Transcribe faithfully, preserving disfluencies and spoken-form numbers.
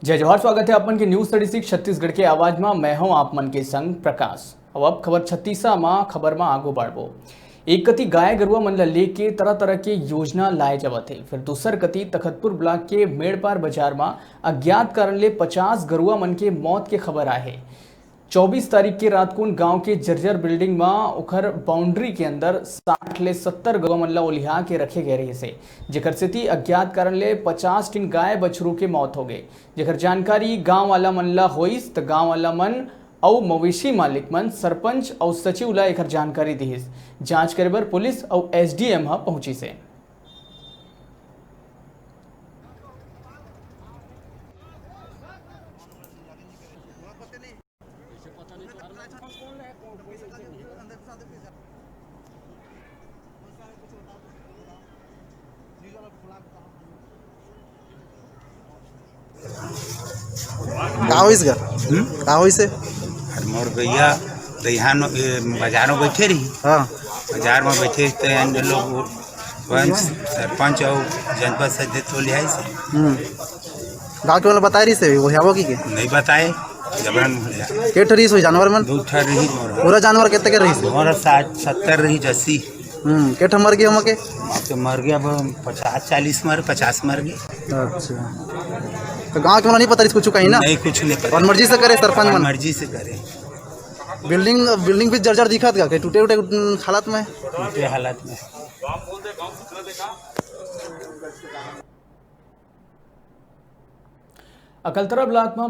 जय जोहार, स्वागत है आप मन के न्यूज़ थर्टी सिक्स छत्तीसगढ़ के आवाज मा। मैं हूं आप मन के संग प्रकाश। अब, अब खबर छत्तीसा मा, खबर मा आगू बढ़बो। एक कति गाय गरुआ मन ला लेके तरह-तरह के योजना लाए जावत हे, फिर दूसर कति तखतपुर ब्लॉक के मेड़पार बाजार मा अज्ञात कारण ले पचास गरुआ मन के मौत के खबर आए हे। चौबीस तारीख के रात कुन गांव के जर्जर बिल्डिंग मा ओखर बाउंड्री के अंदर साठ ले सत्तर गरुआ मन ला ओलिहा के रखे गए रहिस हे, जेकर सेती अज्ञात कारण ले पचास ठिन गाय बछरू के मौत हो गए, जेकर जानकारी गांव वाला मन ला होइस, त गांव वाला मन अउ मवेशी मालिक मन सरपंच अउ सचिव ला एकर जानकारी दिहिस। जांच करे बर पुलिस अउ एसडीएम ह पहुंचिस हे। का होइस गा? हम्म? का होइस हे? अरे, मोर गैया दइहान, ए, बाजार में बैठे रही। हाँ। बाजार में बैठे तो इन लोग पंच, सरपंच और जनपद सदस्य तो ले आए से। हम्म। गाँव के वाला बताए रही से, वो हवा की के? नहीं बताए, जबरन हो गया। के ठो रहिस होही जानवर मन? दो ठो रही मोर। पूरा जानवर कितने के रहिस? मोर साठ, सत्तर रही, अस्सी। हम्म, के ठो मर गए ओमा के? अब तो मर गया, अब पचास, चालीस मर, पचास मर गए। अच्छा। तो गाँव के वाला नहीं पता रहिस कुछ कहीं ना? नहीं, कुछ नहीं पता। और मर्जी से करे सरपंच मन? मर्जी से करे। बिल्डिंग, बिल्डिंग भी जर्जर दिखत गा, कहीं टूटे उटे हालत में? टूटे हालत में। अकलतरा ब्लॉक म